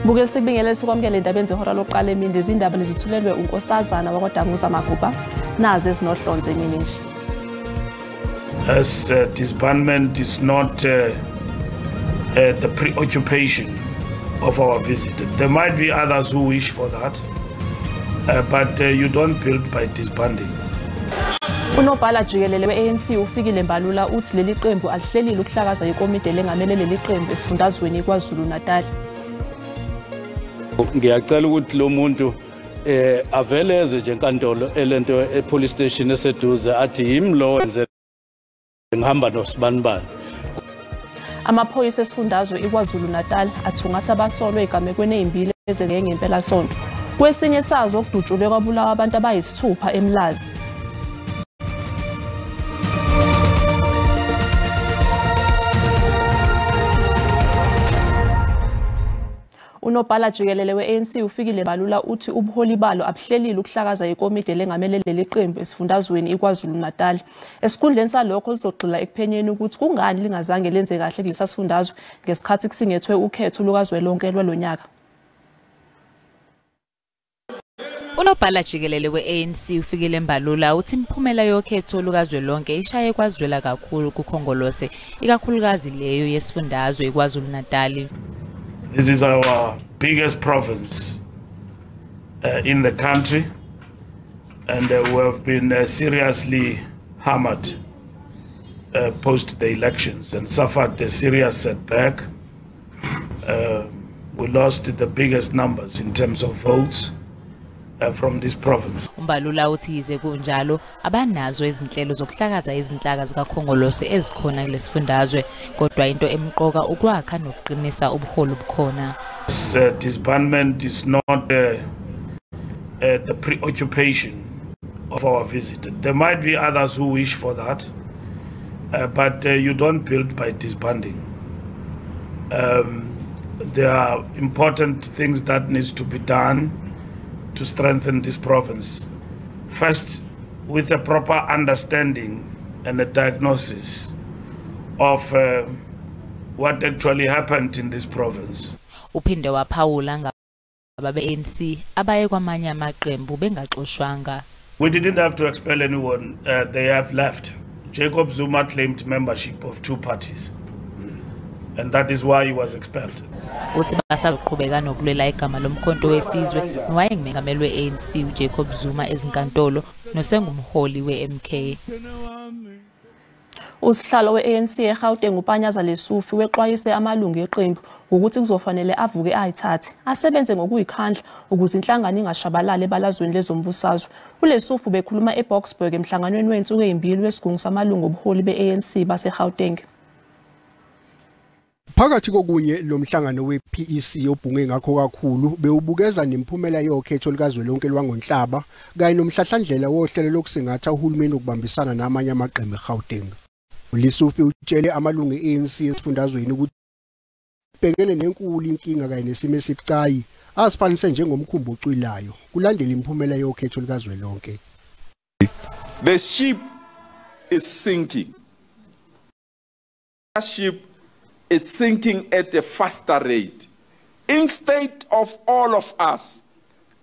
Buke sikubingelele sikwamukele endabeni zehora lokuqala emini. Izindaba nizithulelwe uNkosazana wakwaDamuza Maguba, nazi ezinohlonze emini nje. As disbandment is not the preoccupation of our visit. There might be others who wish for that, but you don't build by disbanding. Unobhala jikelele we-ANC uFikile Mbalula uthi leli qembu alihlelile ukuhlakaza ikomidi elengamele leli qembu esifundazweni KwaZulu-Natal. Ngiyacela ukuthi lo muntu aveleze nje enkantolo elento e-police station eseduze athi yimi lo wenze ngihamba nosibanibani. Amaphoyisa esifundazwe iKwaZulu-Natal athungatha abasolwa egamekweni ezimbili ezenzeke ngempelasonto. Kwesinye sazo okudutshulwe kwabulawa abantu abayisithupha eMlazi. Unobhala jikelele we-ANC uFikile Mbalula uthi ubuholi balo abuhlelile ukuhlakaza ikomidi elengamele leli qembu esifundazweni iKwaZulu-Natal. Esikhundleni salokho lizogxila ekuphenyeni ukuthi kungani lingazange lenze kahle kulesa sifundazwe ngesikhathi kusingethwe ukhetho lukazwelonke lwalonyaka. Unobhala jikelele we-ANC uFikile Mbalula uthi imiphumela yokhetho lukazwelonke ishaye kwazwela kakhulu kuKhongolose, ikakhulukazi leyo yesifundazwe iKwaZulu-Natal. This is our biggest province in the country, and we have been seriously hammered post the elections and suffered a serious setback. We lost the biggest numbers in terms of votes from this province. Umbalula uthi yize kunjalo abanazo izinhlelo zokuhlakaza izinhlaka zikaKhongolose ezikhona kulesifundazwe, kodwa into emqoka ukwakha nokuqinisa ubuholi obukhona. Disbandment is not the preoccupation of our visit. There might be others who wish for that, but you don't build by disbanding. There are important things that needs to be done to strengthen this province. First, with a proper understanding and a diagnosis of what actually happened in this province. Uphinde waphawula ngabe-ANC abaye kwamanye amaqembu bengaxoshwanga. We didn't have to expel anyone. They have left. Jacob Zuma claimed membership of two parties, and that is why he was expelled. Uthi basazoqhubeka nokulwela igama lomkhonto wesizwe nowayengumengameli we-ANC uJacob Zuma ezinkantolo nosengumholi we-MK. Usihlalo we-ANC eGauteng uPanyaza Lesufi wexwayise amalungu eqembu ngokuthi kuzofanele avuke ayithathe asebenze ngokuyikhandla ukuze inhlangano ingashabalali ebalazweni lezombusazwe. ULesufi bekhuluma eBoksburg emhlanganweni wensuku ezimbili wesigungu samalungu obuholi be-ANC baseGauteng. Phakathi kokunye lo mhlangano we-PEC obhunge ngakho kakhulu bewubukeza nemiphumela yokhetho likazwelonke lwangonhlaba kanye nomhlahlandlela wohlelo lokusingatha uhulumeni ukubambisana namanye amaqembu eGauteng. uLesufi utshele amalungu e-ANC esifundazweni ukuthi bhekene nenkulu inkinga kanye nesimo esibucayi asifanise njengomkhumbi ocwilayo kulandela imiphumela yokhetho likazwelonke. The ship is sinking. The ship is sinking at a faster rate. Instead of all of us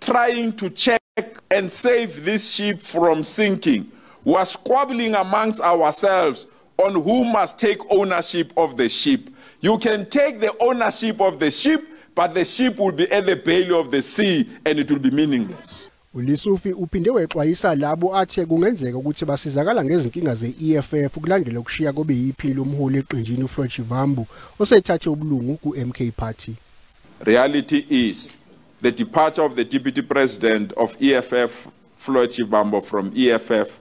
trying to check and save this ship from sinking, we are squabbling amongst ourselves on who must take ownership of the ship. You can take the ownership of the ship, but the ship will be at the belly of the sea and it will be meaningless. uLesufi uphinde wexwayisa labo athe kungenzeka ukuthi basizakala ngezinkinga ze-EFF kulandela ukushiya kobe yiphini lomholi eqenjini uFloyd Shivambu osethathe ubulungu ku-MK Party. Reality is the departure of the deputy president of EFF, Floyd Shivambu, from EFF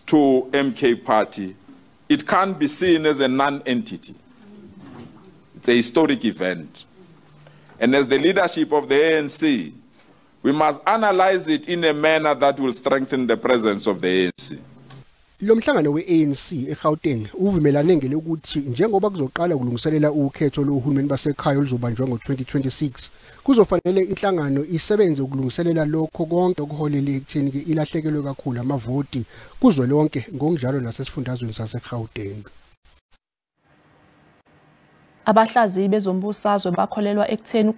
to MK Party, it can't be seen as a non-entity. It's a historic event. And as the leadership of the ANC, we must analyze it in a manner that will strengthen the presence of the ANC. Lo mhlangano we-ANC eGauteng uvumelane ngelokuthi njengoba kuzoqala ukulungiselela ukhetho lohulumeni basekhaya oluzobanjwa ngo-2026 kuzofanele inhlangano isebenze ukulungiselela lokho konke okuholele ekutheni ke ilahlekelwe kakhulu amavoti kuzwelonke ngokunjalo nasesifundazweni saseGauteng. Abahlaziyi bezombusazwe bakholelwa ekutheni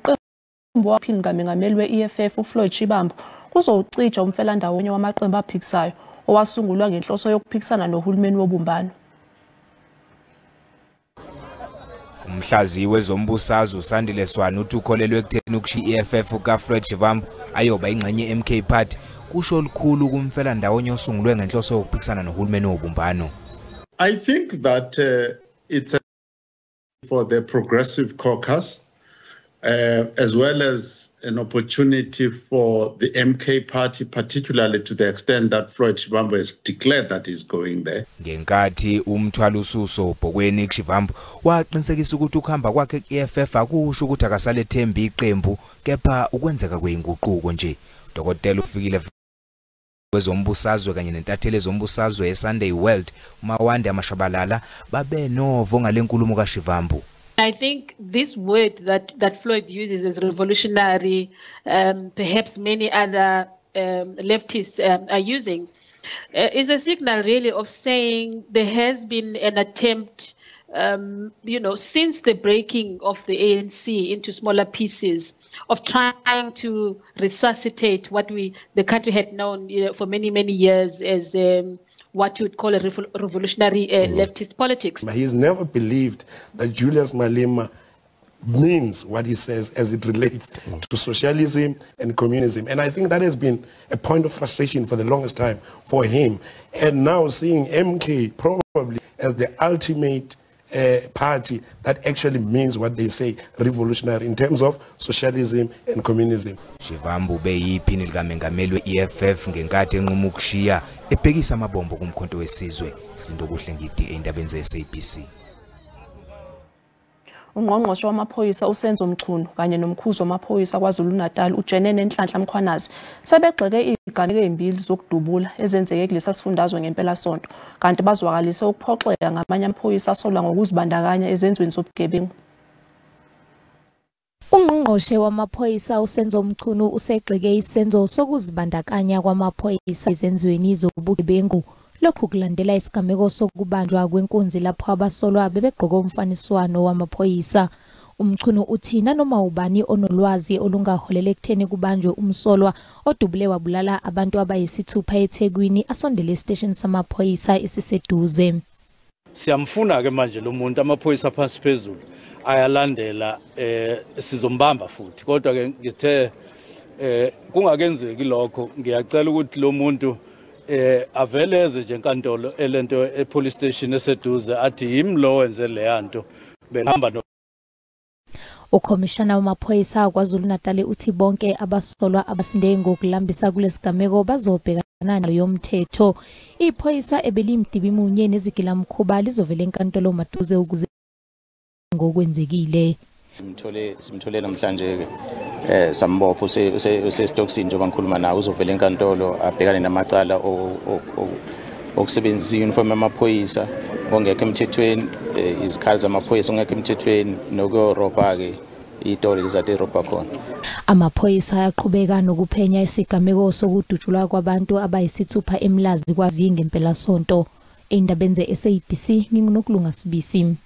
Waphini kamengameli we-EFF uFloyd Shivambu kuzowucija umfelandawonye wamaqembu aphikisayo owasungulwa ngenhloso yokuphikisana nohulumeni wobumbano. Umhlaziyi wezombusazwe uSandile Swana uthi ukholelwe ekutheni ukushiya i-EFF kaFloyd Shivambu ayoba ingxenye ye-MK Party kusho olukhulu kumfelandawonye osungulwe ngenhloso yokuphikisana nohulumeni wobumbano. I think that it's for the Progressive Caucus, as well as an opportunity for the MK Party, particularly to the extent that Floyd Shivambu has declared that he's going there. Ngenkathi umthwalo ususo ubhokweni kuShivambu waqinisekisa ukuthi ukuhamba kwakhe ku-EFF akusho ukuthi akasalethembi iqembu kepha ukwenzeka kweinguquko nje. Dr. Ufikile wezombusazwe kanye nentatheli ezombusazwe eSunday World uMawande Amashabalala babe novo ngalenkulumo kaShivambu. I think this word that Floyd uses is revolutionary, perhaps many other leftists are using, is a signal really of saying there has been an attempt, since the breaking of the ANC into smaller pieces, of trying to resuscitate what the country had known for many, many years as what you would call a revolutionary leftist politics. He's never believed that Julius Malema means what he says as it relates to socialism and communism. And I think that has been a point of frustration for the longest time for him. And now seeing MK probably as the ultimate party that actually means what they say, revolutionary in terms of socialism and communism. Shivambu beyiphini likamengameli we-EFF ngenkathi enquma ukushiya ebhekisa amabombo kumkhonto wesizwe. Silindokuhle Ngidi endabeni ze-SABC. Ungqongqoshe wamaphoyisa uSenzo Mchunu kanye nomkhuzi wamaphoyisa KwaZulu-Natal uJenene Nhlanhla Mkhwanazi sebegxeke izigameko ezimbili zokudubula ezenzeke kulesa sifundazwe ngempelasonto, kanti bazwakalise ukuphoxeka ngamanye amaphoyisa asolwa ngokuzibandakanya ezenzweni zobugebengu. Ungqongqoshe wamaphoyisa uSenzo Mchunu usegxeke isenzo sokuzibandakanya kwamaphoyisa ezenzweni zobugebengu. Lokhu kulandela isigameko sokubanjwa kwenkunzi lapho abasolwa bebegqoke umfaniswano wamaphoyisa. Umchunu uthi nanoma ubani onolwazi olungaholela ekutheni kubanjwe umsolwa odubule wabulala abantu abayisithupha eThekwini asondele esiteshini samaphoyisa esiseduze. Siyamfuna ke manje lo muntu, amaphoyisa phansi phezulu ayalandela, sizombamba futhi. Kodwa ke ngithe kungakenzeki lokho, ngiyacela ukuthi lo muntu aveleze nje enkantolo elento epolice station eseduze athi yimi lo wenze leyanto behamba no. Ukhomishana wamaphoyisa KwaZulu-Natal uthi bonke abasolwa abasinde ngokulambisa kulesigameko bazobhekana nayo yomthetho. Iphoyisa ebelimdibimunye nezigilamkhuba lizovela enkantolo maduze ukuze ngokwenzekile. Simthole namhlanje ke sambopho usestokisini njengoba ngikhuluma nawe, uzovela enkantolo abhekane namacala okusebenzisa i-uniform yamaphoyisa ongekho emthethweni, izikhali zamaphoyisa ongekho emthethweni, nokuyorobha ke itolo lezade erobha khona. Amaphoyisa ayaqhubeka nokuphenya isigameko sokudutshulwa kwabantu abayisithupha eMlazi kwaVingi ngempelasonto. Endabeni ze-SABC nginguNokulunga Sibisi.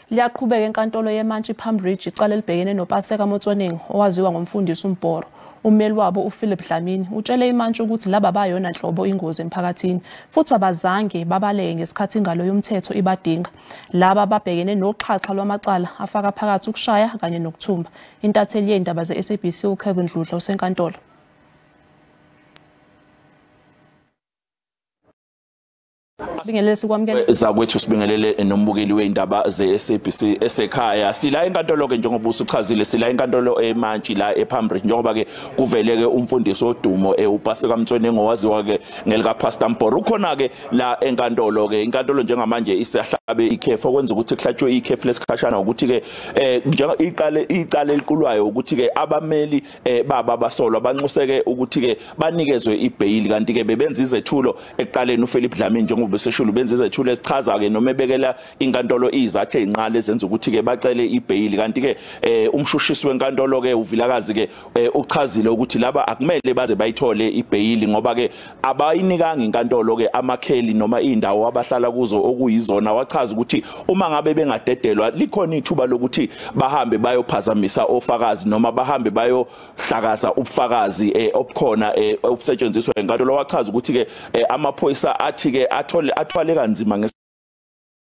Liyaqhubeka enkantolo yeMantshi Palm Ridge icala elibhekene noPaseka Motsoeneng owaziwa ngomfundisi uMboro. Ummeli wabo uPhilip Dlamini utshele imantshi ukuthi laba bayona nhlobo ingozi emphakathini futhi abazange babaleke ngesikhathi ingalo yomthetho ibadinga. Laba babhekene noxhaxha lwamacala afaka phakathi ukushaya kanye nokuthumba. Intatheli yendaba ze-SABC uKevin Dludla usenkantolo. Zakwethu sibingelele nombukeli weindaba ze-SABC esekhaya. Sila enkantolo ke njengoba usuchazile, sila enkantolo eMantshi la ePalm Ridge njengoba ke kuveleke umfundisi odumo uPaseka Motsoeneng owaziwa ke ngelika Pastor Mboro. Ukhona ke la enkantolo ke, inkantolo njengamanje isahlabe ikhefu okwenza ukuthi kuhlatshwe ikhefu lesikhashana ukuthi ke icala eliqulwayo ukuthi ke abameli baba basolwa banxuseke ukuthi ke banikezwe ibail, kanti ke bebenza izethulo ekuqaleni uPhilip Dlamini njengoba Magashule benza izethulo esichaza ke noma ebekela inkantolo izathe ezinqala ezenza ukuthi ke bacele ibail. Kanti ke umshushisi wenkantolo ke uVilakazi ke uchazile ukuthi laba akumele baze bayithole ibail ngoba ke abayinikanga inkantolo ke amakheli noma indawo abahlala kuzo okuyizona. Wachaza ukuthi uma ngabe bengadedelwa likhona ithuba lokuthi bahambe bayophazamisa ofakazi noma bahambe bayohlakaza ubufakazi obukhona obusetshenziswa enkantolo. Wachaza ukuthi ke amaphoyisa athi ke athwale kanzima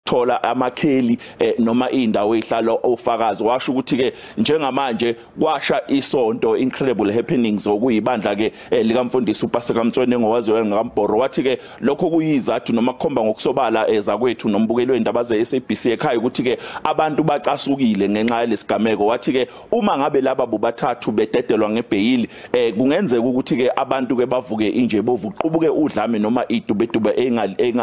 thola amakheli noma indawo ehlala ofakazi. Washo ukuthi ke njengamanje kwasha isonto Incredible Happenings okuyibandla ke likamfundisi uPaseka Mtsweni ngowaziwa ngakambhoro. Wathi ke lokho kuyizathu noma kukhomba ngokusobala ezakwethu nombukelo wendaba ze-SABC ekhaya ukuthi ke abantu bacasukile ngenxa yalesigameko. Wathi ke uma ngabe laba bobathathu bededelwa ngebheyili kungenzeka ukuthi ke abantu ke bavuke inje bovuqubuke udlame noma idubedube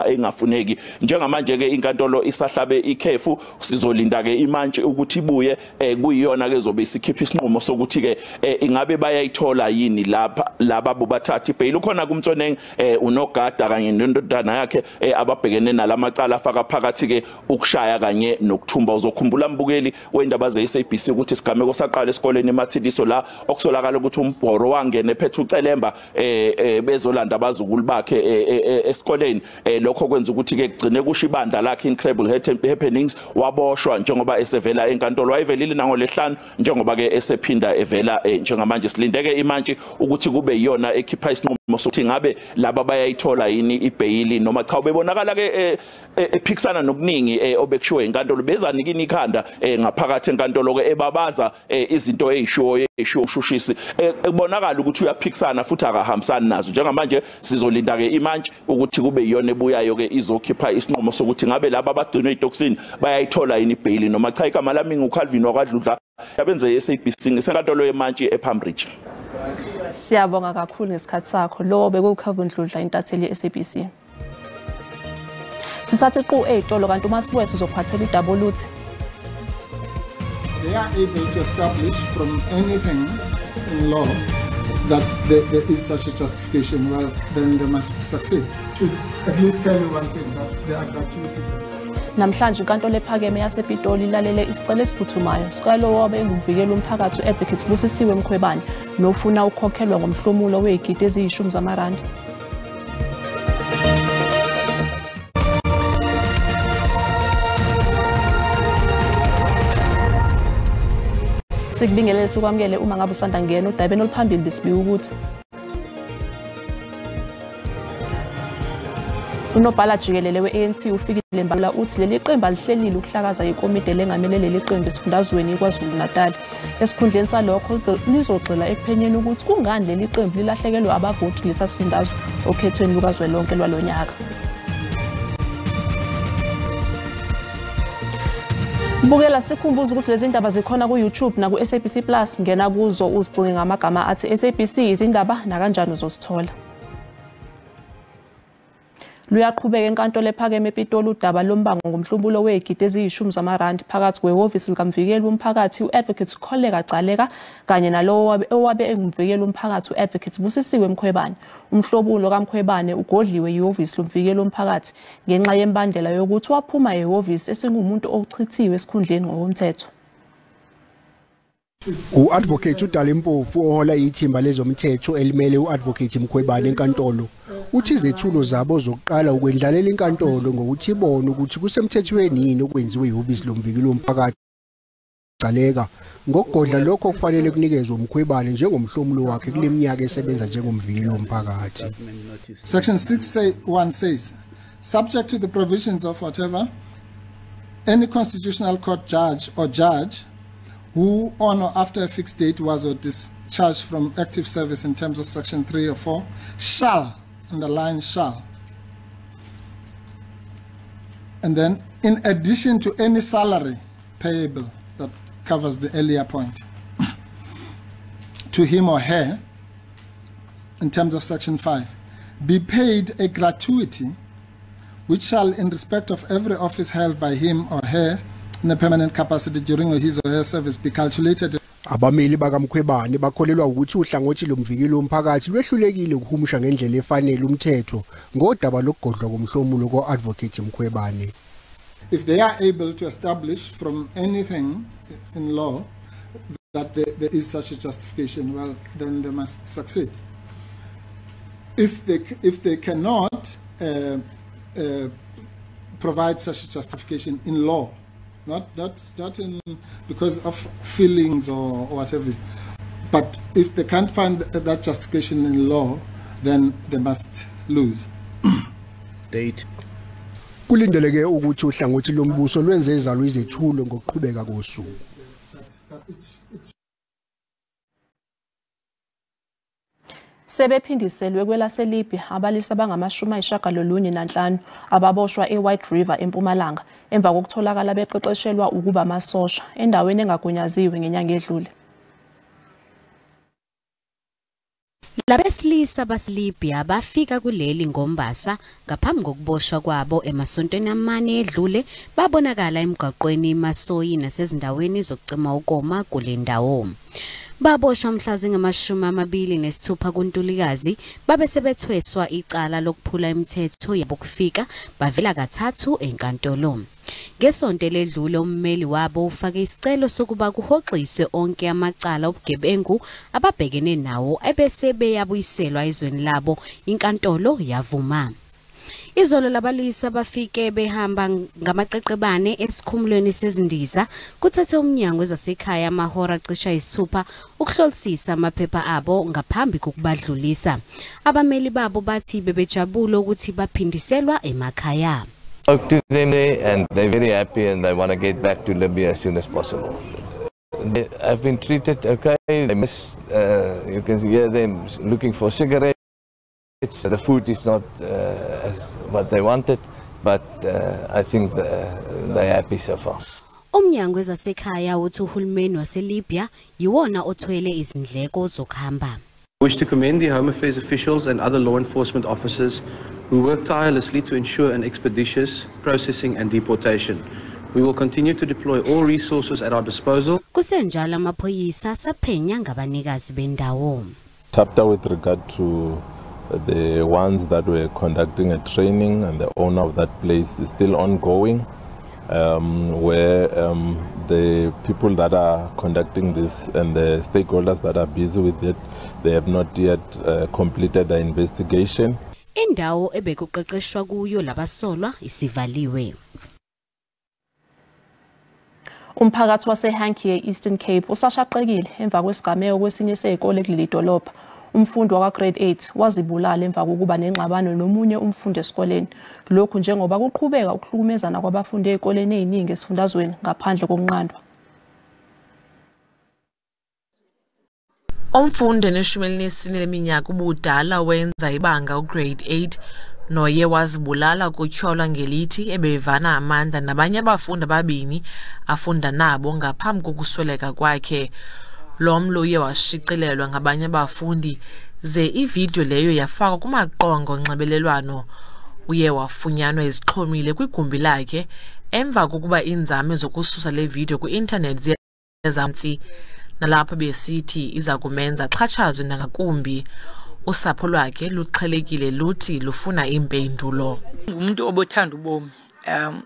engafuneki. Njengamanje ke inkantolo isahlabe ikhefu, sizolinda ke imantshi ukuthi ibuye kuyiyona ke zobe isikhipha isinqumo sokuthi ke ingabe bayayithola yini lapha laba bobathathu ibheyili. Ukhona kuMtsweneng unogada kanye nendodana yakhe ababhekene nalamacala afaka phakathi ke ukushaya kanye nokuthumba. Uzokhumbula mbukeli wendaba ze-SABC ukuthi isigameko saqala esikoleni eMathiliso la okusolakala ukuthi umbhoro wangena ephethe ucelemba bezolanda abazukulu bakhe esikoleni. Lokho kwenza ukuthi ke kugcine kusho ibandla lakhe Incredible Happenings, waboshwa njengoba esevela enkantolo. Wayevelile nangolesihlanu njengoba ke esephinda evela njengamanje. Silindeke imantshi ukuthi kube iyona ekhipha isinqumo sokuthi ngabe laba bayayithola yini ibheyili noma cha. Ubebonakala ke ephikisana nokuningi obekushiwe enkantolo, bezanikini ikhanda ngaphakathi enkantolo ke ebabaza izinto ezishiwo umshushisi, ekubonakala ukuthi uyaphikisana futhi akahambisani nazo. Njengamanje sizolinda ke imantshi ukuthi kube iyona ebuyayo ke izokhipha isinqumo sokuthi ngabe laba abagcinwe etokisini bayayithola yini ibheyili noma cha. Igama lami nguCalvin wakwaDludla, yabenze SABC ngisenkantolo yemantshi ePalm Ridge. Siyabonga kakhulu ngesikhathi sakho. Lo bekuCalvin Dludla, intatheli ye-SABC. Sisathi qu ey'tolo kanti uMasiwethu uzophathela udaba oluthi they are able to establish from anything in law that there is such a justification, well, then they must succeed. Should at least tell you one thing, that there are gratuities. Namhlanje inkantolo ephakeme yasePitoli ilalele isicelo esiphuthumayo sikalowo wabe engumvikeli womphakathi u-Advocate Busisiwe Mkhwebane nofuna ukukhokhelwa ngomhlomulo wey'gidi eziyi-10 zamarandi. Sikubingelele sikwamukele uma ngabe usanda ngena udabeni oluphambili besibika ukuthi unobhala jikelele we-ANC uFikile Mbalula uthi leli qembu alihlelile ukuhlakaza ikomidi elengamele leli qembu esifundazweni iKwaZulu-Natal. Esikhundleni salokho lizogxila ekuphenyeni ukuthi kungani leli qembu lilahlekelwe abavoti kulesa sifundazwe okhethweni lukazwelonke lwalonyaka. Bukela sikhumbuza ukuthi lezi ndaba zikhona ku-YouTube naku-SABC Plus. Ngena kuzo uzicinge ngamagama athi SABC izindaba nakanjani uzozithola. Luyaqhubeka enkantolo ephakeme ePitoli udaba lombango ngomhlubulo wey'gidi eziyi-10 zamarandi phakathi kwehhovisi likamvikeli womphakathi u-Advocate Kholeka Gcaleka kanye nalowo owabe engumvikeli womphakathi u-Advocate Busisiwe Mkhwebane. Umhlobulo kaMkhwebane ugodliwe yihhovisi lomvikeli womphakathi ngenxa yembandela yokuthi waphuma ehhovisi esengumuntu ochithiwe esikhundleni ngokomthetho. U-Advocate uDali Mpofu ohola ithimba lezomthetho elimele u-Advocate Mkhwebane enkantolo uthi izethulo zabo zokuqala ukwendlalela inkantolo ngokuthi ibone ukuthi kusemthethweni yini okwenziwe ihhovisi lomvikeli womphakathi Gcaleka ngokugodla lokho kufanele kunikezwe uMkhwebane njengomhlomulo wakhe kule minyaka esebenza njengomvikeli womphakathi. Section 6(1) says, subject to the provisions of whatever, any constitutional court judge or judge who on or after a fixed date was or discharged from active service in terms of section 3 or 4 shall, underline shall, and then in addition to any salary payable, that covers the earlier point, to him or her in terms of section 5, be paid a gratuity which shall in respect of every office held by him or her in a permanent capacity during his or her service be calculated. Abameli bakaMkhwebane bakholelwa ukuthi uhlangothi lomvikeli womphakathi lwehlulekile ukuhumusha ngendlela efanele umthetho ngodaba lokugodlwa komhlomulo ko-Advocate Mkhwebane. If they are able to establish from anything in law that there is such a justification, well, then they must succeed. If they cannot provide such a justification in law, not in because of feelings or whatever, but if they can't find that justification in law, then they must lose. Date. Kulindeleke ukuthi uhlangothi lombuso lwenze izalo izethulo ngokuqhubeka kosuku. Sebephindiselwe kwelaseLibya abalisa abangama-95 ababoshwa eWhite River eMpumalanga emva kokutholakala beqeqeshelwa ukuba amasosha endaweni engagunyaziwe ngenyanga edlule. Labesilisa baseLibya bafika kuleli ngoMbasa ngaphambi kokuboshwa kwabo emasontweni amane edlule, babonakala emgwaqweni Masoyi nasezindaweni zokucima ukoma kule ndawo. Baboshwa mhla zingama-26 kuNtulikazi, babe sebethweswa icala lokuphula imithetho yabokufika, bavela kathathu enkantolo. Ngesonto eledlule ummeli wabo ufake isicelo sokuba kuhoxiswe onke amacala obugebengu ababhekene nawo ebese beyabuyiselwa ezweni labo, inkantolo yavuma. Izolo labalisa bafike behamba ngamaqeqebane esikhumulweni sezindiza, kuthathe umnyango wezasekhaya amahora cisha isithupha ukuhlolisisa amaphepha abo ngaphambi kokubadlulisa. Abameli babo bathi bebejabula ukuthi baphindiselwa emakhaya. Spoke to them there and they're very happy and they want to get back to Libya as soon as possible. They have been treated okay. They miss, you can hear them looking for cigarettes. The food is not as what they wanted, but I think they're happy so far. Umnyango wezasekhaya uthi uhulumeni waseLibya yiwona othwele izindleko zokuhamba. I wish to commend the Home Affairs officials and other law enforcement officers who work tirelessly to ensure an expeditious processing and deportation. We will continue to deploy all resources at our disposal. Kusenjalo amaphoyisa saphenya ngabanikazi bendawo. Chapter with regard to the ones that were conducting a training and the owner of that place is still ongoing, where the people that are conducting this and the stakeholders that are busy with it, they have not yet completed the investigation. Indawo ebekuqeqeshwa kuyo labasolwa isivaliwe. Umphakathi waseHankie Eastern Cape usashaqekile emva kwesigameko kwesinye sezikole kuleli dolobha. Umfundi wakwa grade 8 wazibulala emva kokuba nengxabano nomunye umfundi esikoleni. Lokhu njengoba kuqhubeka ukuhlukumezana kwabafundi ezikoleni eziningi esifundazweni ngaphandle kokunqandwa. Umfundi oneshumi leminyaka ubudala wenza ibanga ugrade 8 noye wazibulala kutyholwa ngelithi ebevana amandla nabanye abafundi ababini afunda nabo ngaphambi kokusweleka kwakhe. Lo mlo uye washicilelwa ngabanye abafundi ze ividiyo leyo yafakwa kumaqonga onxibelelwano. Uye wafunyanwa ezixhomile kwigumbi lakhe emva kokuba iinzame zokususa le vidiyo kwi-intanethi ziye zamtsi, nalapho besithi iza kumenza xhatshazwe nangakumbi. Usapho lwakhe luxhelekile luthi lufuna impendulo. Ngumuntu obothanda ubomi,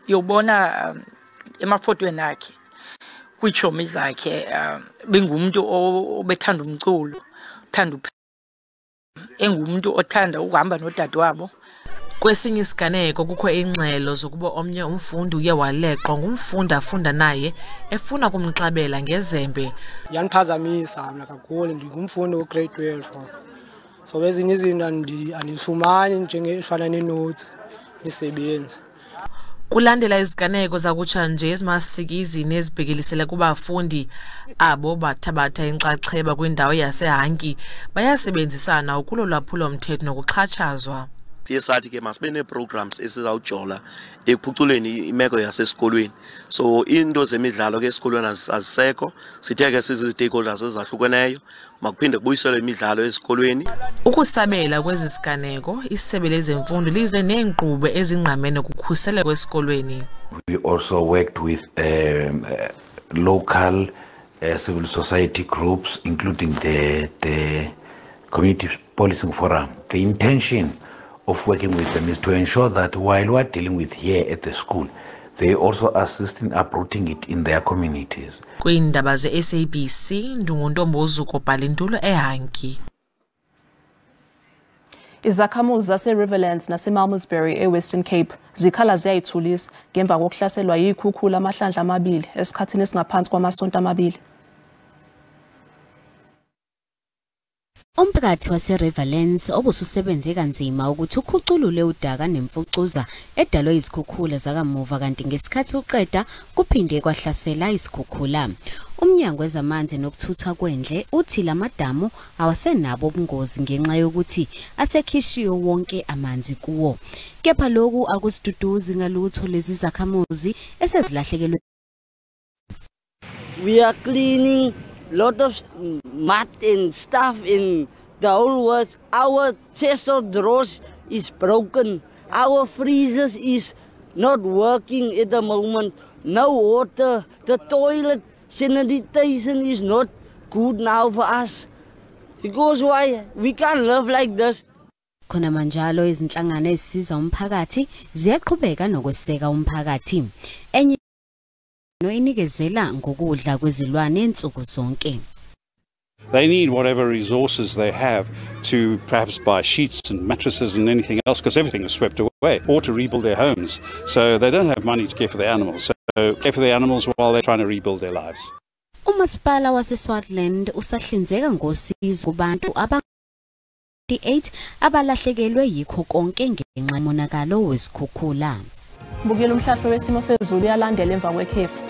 uyobona emafotweni akhe kwiitshomi zakhe, bengumuntu obethanda umculo, uthanda engumuntu othanda ukuhamba nodadewabo. Kwesinye isiganeko kukho ingxelo zokuba omnye umfundi uye waleqwa ngumfundi afunda naye efuna kumxabela ngezembe. Yandiphazamisa mna kakhulu, ndingumfundi we-grade 12. So ezinye izinto andifumani njengefana nee-notes, imisebenzi. Kulandela iziganeko zakutsha nje ezimasikizi nezibhekelisele kubafundi abo bathabatha inxaxheba kwindawo yaseHanki bayasebenzisana ukulo lwaphulo-mthetho nokuxhatshazwa. Siye sathi ke masibe nee-programs esizawujola ekuphuculeni imeko yasesikolweni. So iinto zemidlalo ke esikolweni azisekho, sithe ke sizi-stakeholders ezahlukeneyo makuphinde kubuyiselwe imidlalo esikolweni. Ukusabela kwezi ziganeko, isebe lezemfundo lize neenkqubo ezingqamene nokukhuseleko esikolweni. We also worked with local civil society groups, including the Community Policing Forum. The intention of working with them is to ensure that while we are dealing with here at the school, they also assist in uprooting it in their communities. Kwiindaba ze-SABC ndinguntombozuko Bhalintulo eHanki. Izakhamuzi zase-Riverlands nase-Malmesbury e-Western Cape zikhala ziyayithulisa ngemva kokuhlaselwa yikhukhula amahlandla amabili esikhathini esingaphansi kwamasonto amabili. Umphakathi wase-Riverlands obususebenze kanzima ukuthi ukhuculule udaka nemfucuza edalwe izikhukhula zakamuva, kanti ngesikhathi uqeda kuphinde kwahlasela izikhukhula. Umnyango wezamanzi nokuthutha kwendle uthi lamadamu awasenabo ubungozi ngenxa yokuthi asekhishiwe wonke amanzi kuwo. Kepha lokhu akusiduduzi ngalutho lezi zakhamuzi esezilahlekelwe. We are cleaning lot of mud and stuff in the whole world. Our chest of drawers is broken. Our freezers is not working at the moment. No water. The toilet sanitation is not good now for us. Because why? We can't live like this. Khona manjalo izinhlangano ezisiza umphakathi ziyaqhubeka nokweseka umphakathi. Enye inikezela ngokudla kwezilwane insuku zonke. They need whatever resources they have to perhaps buy sheets and mattresses and anything else, because everything is swept away, or to rebuild their homes. So they don't have money to care for the animals. So care for the animals while they're trying to rebuild their lives. Umasipala waseSwartland usahlinzeka ngosizo kubantu aba-8 abalahlekelwe yikho konke ngenxa yomonakalo wesikhukhula. Bukela umhlahlo wesimo sezulu uyalandela emva kwekhefu.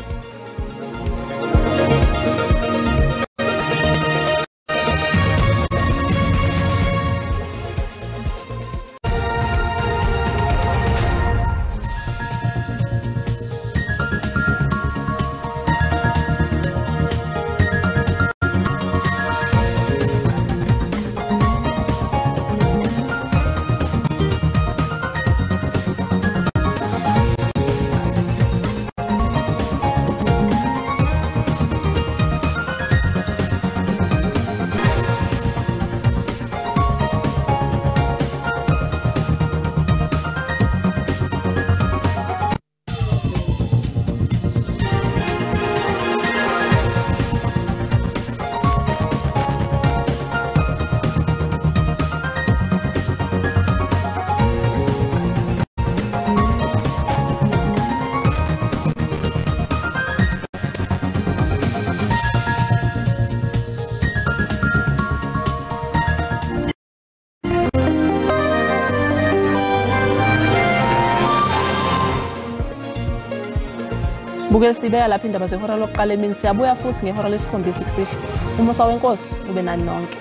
Bukela sibeka lapha indaba zehora lokuqala emini, siyabuya futhi ngehora lesikhombisa kusihlwa. Umusa wenkosi ube nani nonke.